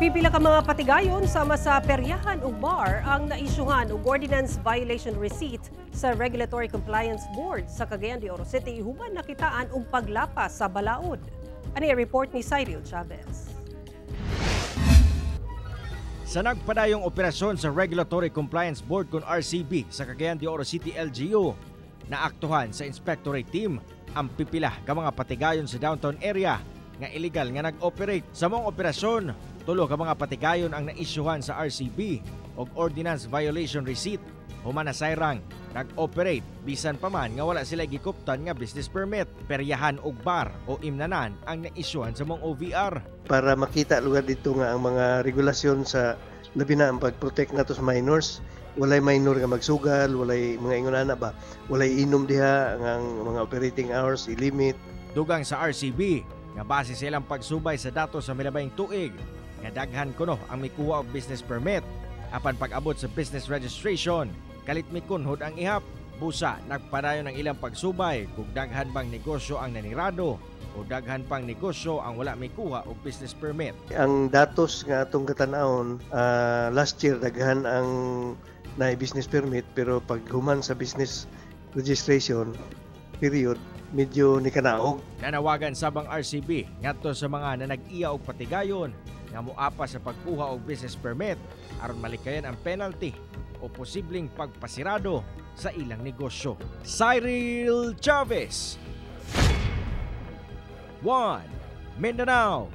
Pipila ka mga patigayon sama sa peryahan ug bar ang naisyuhan og ordinance violation receipt sa Regulatory Compliance Board sa Cagayan de Oro City human nakitaan og paglapas sa balaod. Ani ang report ni Cyril Chavez. Sa nagpadayong operasyon sa Regulatory Compliance Board kon RCB sa Cagayan de Oro City LGU, naaktuhan sa Inspectorate Team ang pipila ka mga patigayon sa downtown area nga illegal nga nag-operate. Sa maong operasyon, tulo ka mga patigayon ang naisyuhan sa RCB og ordinance violation receipt human nasayrang nag-operate bisan pa man nga wala sila gikuptan nga business permit. Peryahan og bar o imnanan ang naisyuhan sa maong OVR. Para makita lugar dito nga ang mga regulasyon sa labi na ang pag-protect nato sa minors, walay minor nga magsugal, walay mga ingon ana ba, walay inom diha, ang mga operating hours i-limit. Dugang sa RCB nga base sa ilang pagsubay sa datos sa milabayng tuig nga daghan kuno ang mikuha og business permit, apan pag-abot sa business registration, kalit mikunhod ang ihap. Busa nagpadayon ang ilang pagsubay kung daghan bang negosyo ang nanirado o daghan pang negosyo ang wala mikuha og business permit. Ang datos nga atong katanawon, last year daghan ang na business permit, pero pag human sa business registration period, medyo nikanaog. Nanawagan sab ang RCB ngadto sa mga nanag-iya og patigayon nga moapa sa pagkuha og business permit aron malikayan ang penalty o posibleng pagpasirado sa ilang negosyo. Cyril Chavez, 1 Mindanao.